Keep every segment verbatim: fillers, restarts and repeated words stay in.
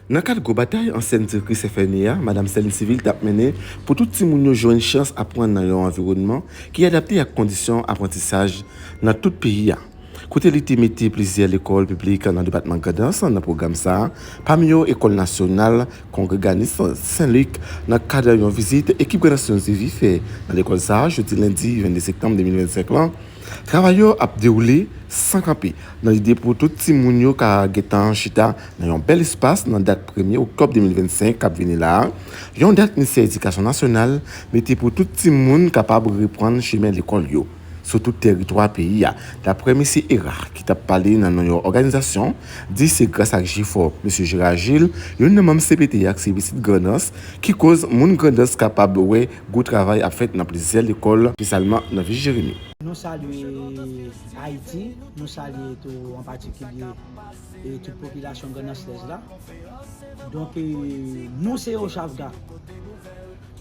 Nan kad gwo batay ansyèn direktris F N E a, Madam Celine Civil, t ap mennen pou tout timoun yo jwenn chans aprann nan yon anviwònman ki adapte ak kondisyon aprantisaj nan tout peyi a, kote li te mete plizyè lekòl piblik nan depatman Grandans nan pwogram sa a, pami yo Ekòl Nasyonal Kongreganis Sen Lik, nan kad yon vizit ekip Grandans News T V fè nan lekòl sa a, jodi lendi vennde septanm de mil vennsenk lan. Travay yo ap dewoule san kanpe, nan lide pou tout timoun yo ka gentan chita nan yon bèl espas nan dat premye oktòb de mil vennsenk k ap vini la a, yon dat Ministè Edikasyon Nasyonal mete pou tout timoun kapab reprann chemen lekòl yo sou tout tèritwa peyi a, daprè mesye Erard, ki t ap pale nan non yon òganizasyon, di se gras ak jefò mesye Gérard Gilles, youn nan manm C P T ak C P C Grandans, ki koz moun Grandans kapab wè gwo travay ap fèt nan plizyè lekòl, espesyalman nan vil Jeremi. Nou salye Ayiti, nou salye tou an patikilye e tout popilasyon Grandans Lès la. Donk, e, nou se Ochavga.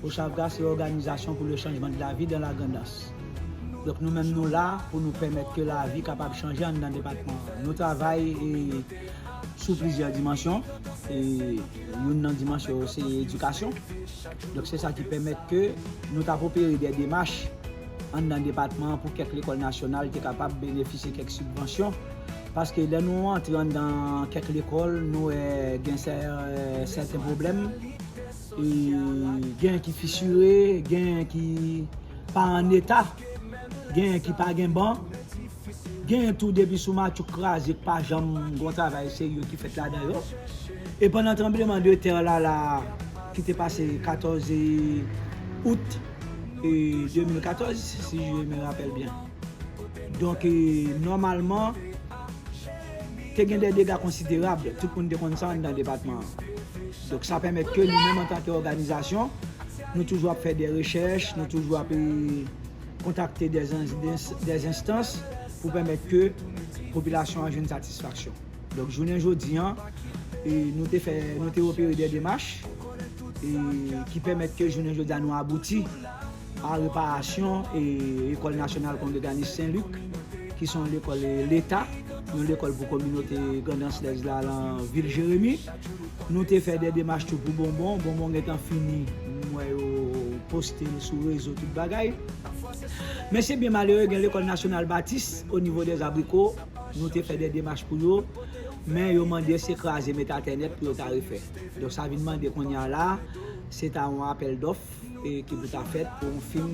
Ochavga se Organisation pour le Changement de la Vie dans la Grand'Anse. Donk nou menm nou la pou nou pèmèt ke lavi kapab chanje anndan depatman an. Nou travay e, sou plizyè dimansyon. E, youn nan dimansyon yo se edikasyon. Donk se sa ki pèmèt ke nou t ap opere de demach anndan depatman an pou kèk lekòl nasyonal te kapab benefisye kèk sibvansyon. Paske lè nou antre anndan kèk lekòl, nou wè gen sè, sèten pwoblèm. E, gen ki fisire, gen ki pa an eta, gen ki pa gen ban, gen tou depi sou matchouk kraze k pa janm gon travay serye ki fèt ladan yo. E pandan tranbleman de tè la la ki te pase katòz out e, de mil katòz, si je me rappelle bien. Donk, e, nòmalman, te gen de dega konsiderab, tout moun te konn sa anndan depatman an. Donk sa pèmèt ke nou menm antanke òganizasyon, nou toujou ap fè de rechèch, nou toujou ap e, kontakte de, de, de enstans pou pèmèt ke popilasyon an jwenn satisfaksyon. Donk jounen jodi an, e, nou te fè, nou te opere de demach e, ki pèmèt ke jounen jodi a nou abouti a reparasyon e, Ekòl Nasyonal Kongreganis Sen Lik, ki se yon lekòl e, leta, yon lekòl pou kominote Grandans Lès la lan vil Jeremi. Nou te fè de demach tou pou Bonbon. Bonbon gentan fini, m wè yo poste l sou rezo tout bagay. Men se byen malere, gen lekòl Nasyonal Batis o nivo dèzabriko. Nou te fè de demach pou yo, men yo mande se kraze met atè nèt pou yo ta refè. Donk sa vin mande kounye a la, se ta yon apèl dòf e, ki pou ta fèt pou yon fim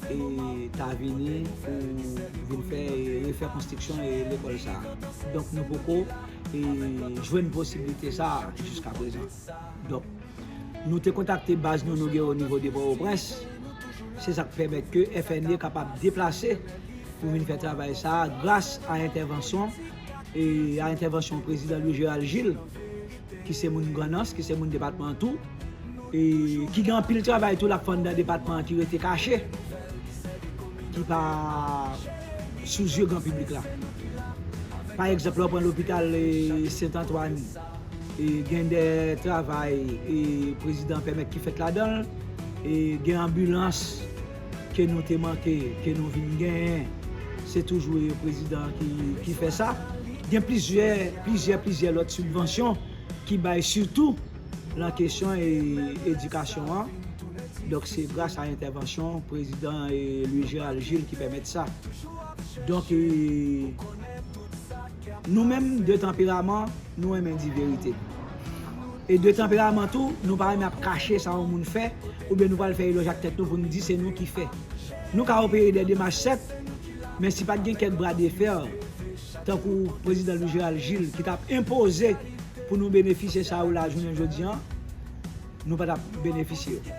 e, ta vini pou vin fè e, refè konstriksyon e, lekòl sa a. Donk nou poko e, jwenn posiblite sa a jiska prezan. Donk nou te kontakte baz nou nou gen o nivo de Pòtoprens. Se sa k pèmèt ke F N E kapab deplase pou vin fè travay sa a gras a entèvansyon e, a entèvansyon prezidan Louis Gérald Gilles, ki se moun Grandans, ki se moun depatman an tou, e ki gen anpil travay tou l ap fè anndan depatman an ki rete kache, ki pa sou zye gran piblik la. Pa egzanp, lè w pran lopital e, Sent Antwàn, e, gen de travay e, prezidan pèmèt ki fèt ladan l, e gen anbilans ke nou te manke, ke nou vin genyen, se toujou e, prezidan ki, ki fè sa. Gen plizyè, plizyè, plizyè lòt sibvansyon ki bay sitou lan kesyon e, edikasyon an. Donk se gras a entèvansyon prezidan e, Louis Gérald Gilles ki pèmèt sa. Donk e, nou menm de tanperaman, nou renmen di verite. E de tanperaman tou, nou pa renmen ap kache sa yon moun fè, oubyen nou pral fè elòj ak tèt nou pou n di se nou ki fè. Nou ka opere de demach sèt, men si pa t gen kèk bra de fè, tankou prezidan Louis Gérald Gilles ki t ap enpoze pou nou benefisye sa yo la jounen jodi an, nou pa t ap benefisye yo.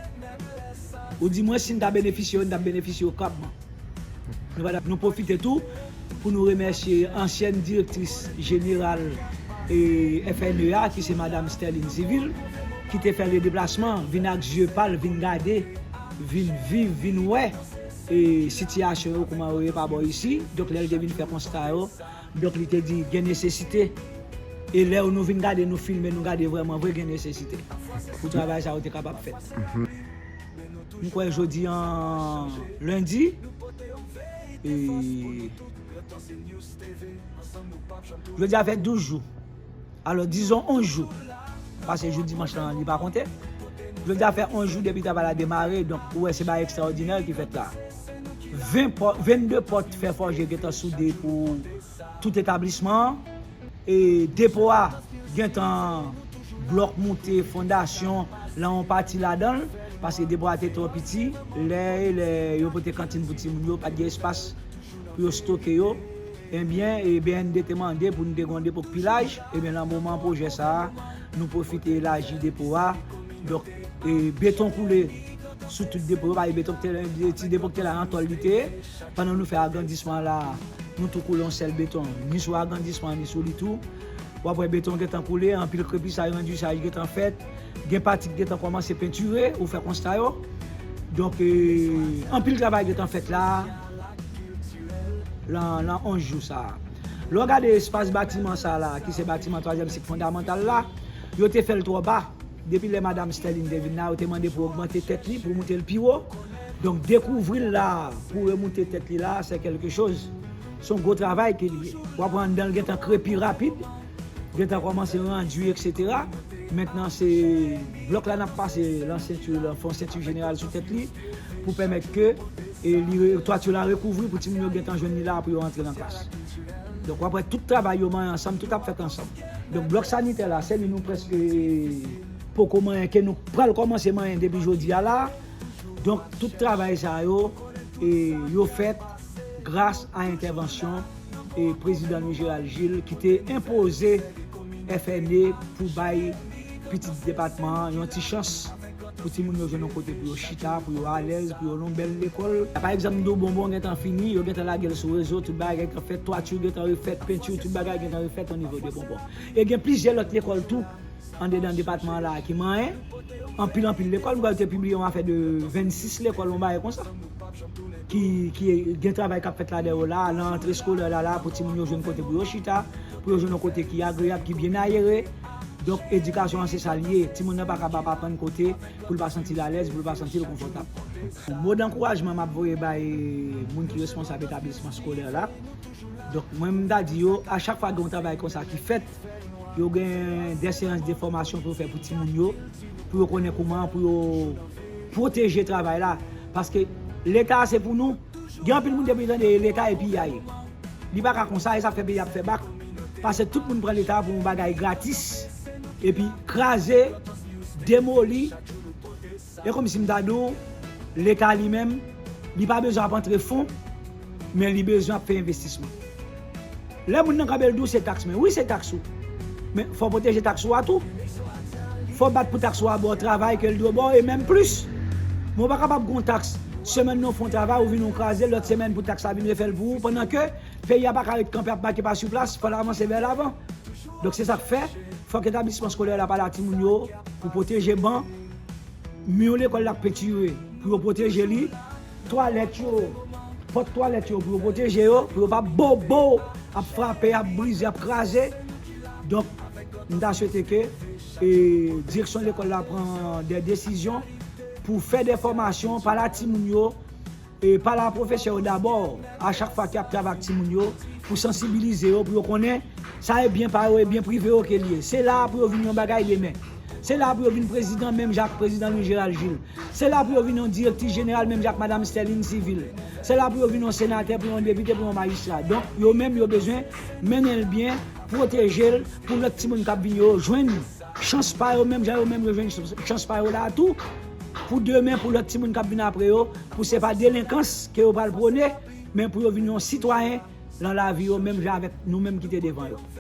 Ou di mwen si n ta benefisye yo, n t ap benefisye yo krabman. Nou pa t ap, nou pwofite tou pou nou remèsye ansyèn direktris jeneral e, F N E a, ki se madam Sterline Civil, ki te fè le deplasman, vin ak zye pa l, vin gade, vin viv, vin wè e, sitiyasyon yo, kouman yo ye pa bò isi. Donk lè l te vin fè konsta yo, donk li te di gen nesesite. E lè nou vin gade, nou filme, nou gade vrèman vre gen nesesite pou travay sa yo te kapab fèt. M kwè jodi an lendi, e, jodi a fè douz jou. Alò, dizon onz jou. Paske jou dimanch lan, li pa konte. Jodi a fè onz jou depi travay la demare, donk ou wè se bagay ekstraòdinè ki fèt la. Ven pò-, vennde pòt fè fòje gentan soude pou tout etablisman an. E depo a gentan blòk moute fondasyon lan yon pati ladan l, paske depo a te twò piti, lè, lè yo pote kantin pou timoun yo, pa t gen espas pou yo stoke yo. Ebyen, e B N D te mande pou nou te gen yon depo k pi laj, ebyen, lan moman pwojè sa a, nou pwofite elaji depo a. Donk, e beton koule sou tout depo yo, paske beton ki te, ti depo ki te la nan tòl li te ye. Pandan nou fè agrandisman la, nou tou koule yon sèl beton, ni sou agrandisman, ni sou li tou. W ap wè beton gentan koule, anpil krepisaj, andisaj gentan fèt. Gen pati ki gentan kòmanse pentire, ou fè konsta yo. Donk, e, anpil travay gentan fèt la, lan, lan onz jou sa a. Lè w gade espas batiman sa a la, ki se batiman twazyèm sik fondamantal la, yo te fè l twò ba. Depi lè Madam Sterline te vin la, yo te mande pou ogmante tèt li, pou moute l pi wo. Donk, dekouvri l la, pou remoute tèt li la, se kèlke choz. Se yon gwo travay ke li ye. W ap wè anndan l gentan krepi rapid, gentan kòmanse randui, etsetera. Mentnan, se blòk la n ap pase lan senti, lan fè yon senti jeneral sou tèt li, pou pèmèt ke, e, li re-, twati la rekouvri pou timoun yo gentan jwenn li la pou yo rantre nan klas. Donk, w ap wè tout travay yo manyen ansanm, tout ap fèt ansanm. Donk, blòk sanitè la, se li nou prèske poko manyen, ke nou pral kòmanse manyen depi jodi a la. Donk, tout travay sa yo, e, yo fèt gras a entèvansyon, e, Prezidan Louis Gérald Gilles, ki te enpoze F N E pou bay pitit depatman an yon ti chans pou timoun yo jwenn yon kote pou yo chita, pou yo alèz, pou yo nan yon bèl lekòl. Pa egzanp, m di w Bonbon gentan fini, yo gentan lage l sou rezo, tout bagay gentan fèt, twati gentan refèt, penti, tout bagay gentan refèt o nivo de Bonbon. E gen plizyè lòt lekòl tou, andedan depatman an la ki manyen. Anpil, anpil lekòl. M kwè yo te pibliye yon afè de vennsis lekòl, yon bagay konsa. Ki, ki gen travay k ap fèt ladan yo la, lan rantre eskolè la, la, pou timoun yo jwenn kote pou yo chita, pou yo jwenn yon kote ki agreyab, ki byen ayere. Donk, edikasyon an se sa l ye. Timoun nan pa kapab aprann kote pou l pa santi l alèz, pou l pa santi l konfòtab. Mo dankourajman m ap voye bay moun ki responsab etablisman eskolè la. Donk, mwen, m ta di yo, a chak fwa gen yon travay konsa ki fèt, yo gen de seyans de fòmasyon pou yo fè pou timoun yo, pou yo konnen kouman pou yo pwoteje travay la. Paske Leta a se pou nou. Gen anpil moun depi tande Leta e piyay. Li pa ka konsa, e sa fè peyi ap fè bak. Paske tout moun pran Leta a pou yon bagay gratis, epi kraze, demoli, e kòmsi m ta di w, Leta li menm, li pa bezwen ap antre fon, men li bezwen ap fè envestisman. Lè moun nan kanpe l di w se taks mwen, wi, se taks ou. Men fò w pwoteje taks ou a tou. Fò w bat pou taks ou a ba w travay ke l dwe ba w, e menm plis. Men w pa kapab gen yon taks, semèn nan w fè yon travay, ou vin ou kraze l, lòt semèn pou taks la vin refè l pou ou, pandan ke peyi a pa ka ret kanpe ap make pa sou plas, fò l avanse vè lavan. Donk, se sa k fè, fòk etablisman eskolè la pale a timoun yo pou pwoteje ban, mi lekòl la k pentire pou yo pwoteje li, twalèt yo, pòt twalèt yo pou yo pwoteje yo, pou yo pa bobo ap frape, ap brize, ap kraze. Donk, m ta swete ke, e, direksyon lekòl la pran de desizyon pou fè de fòmasyon, pale a timoun yo, e pale a pwofesè yo dabò, a chak fwa ke y ap travay ak timoun yo, pou sansibilize yo, pou yo konnen sa e byen pa yo, e byen prive yo ke l ye. Se la a pou yo vin yon bagay demen. Se la a pou yo vin prezidan menm jan ak prezidan Louis Gérald Gilles. Se la a pou yo vin yon direktris jeneral menm jan ak madam Sterline Civil. Se la a pou yo vin yon senatè, pou yon depite, pou yon majistra. Donk, yo menm yo bezwen mennen l byen, pwoteje l, pou lòt timoun k ap vini yo jwenn chans pa yo, menm jan yo menm yo jwenn chans pa yo la a tou, pou demen, pou lòt timoun k ap vin apre yo, pou se pa delenkans ke yo pral pwone, men pou yo vin yon sitwayen lan lavi yo, menm jan avèk nou menm ki te devan yo.